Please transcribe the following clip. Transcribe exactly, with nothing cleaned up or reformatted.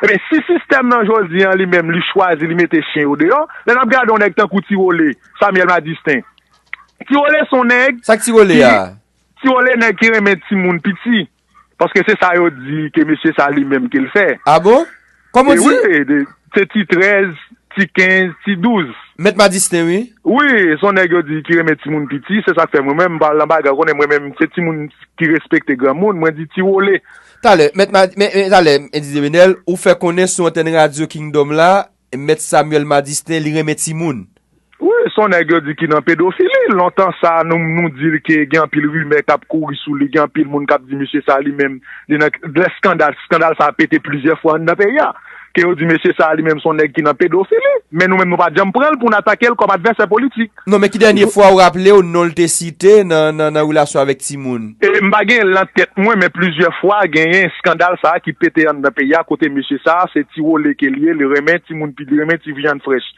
Ebyen, si sistèm nan jodi an li menm, li chwazi, li mete chen yo deyò, lè n ap gade yon nèg tankou Ti Wole, Samuel Madistin. Ti Wole se yon nèg. Sa k Ti Wole a? Ti Wole nèg ki renmen timoun piti. Paske se sa yo di ke mesye sa li menm ke l fè. Ah bon? Kòman di? Wi, se ti trèz, ti kenz, ti douz. Mèt Madistin, wi. Wi, se yon nèg yo di ki renmen timoun piti, se sa k fè mwen menm, m pa al nan bagay, ou konnen mwen menm, se timoun ki respekte granmoun, mwen di Ti Wole. Talè, mèt Madi, men, men talè, Dizye Benèl, ou fè konnen sou antèn radyo Kingdom la, mèt Samuel Madistin, li renmen timoun. Wi, se yon nèg yo di ki nan pedofili. Lontan sa, nou, nou di l ke gen anpil rimè k ap kouri sou li, gen anpil moun k ap di mesye sa li menm, li nan, lè skandal, skandal sa pete plizyè fwa anndan peyi a. Ke yo di mesye sa li menm se yon nèg ki nan pedofili. Men nou menm nou pa t janm pran l pou n atake l kòm advèsè politik. Non, men ki dènye fwa ou raple w non l te site nan, nan, nan relasyon avèk timoun? E m pa gen l nan tèt mwen, men plizyè fwa genyen skandal sa ki pete anndan peyi a, kote mesye sa se Ti Wole ke l ye, li renmen timoun, li renmen ti vyann frèch.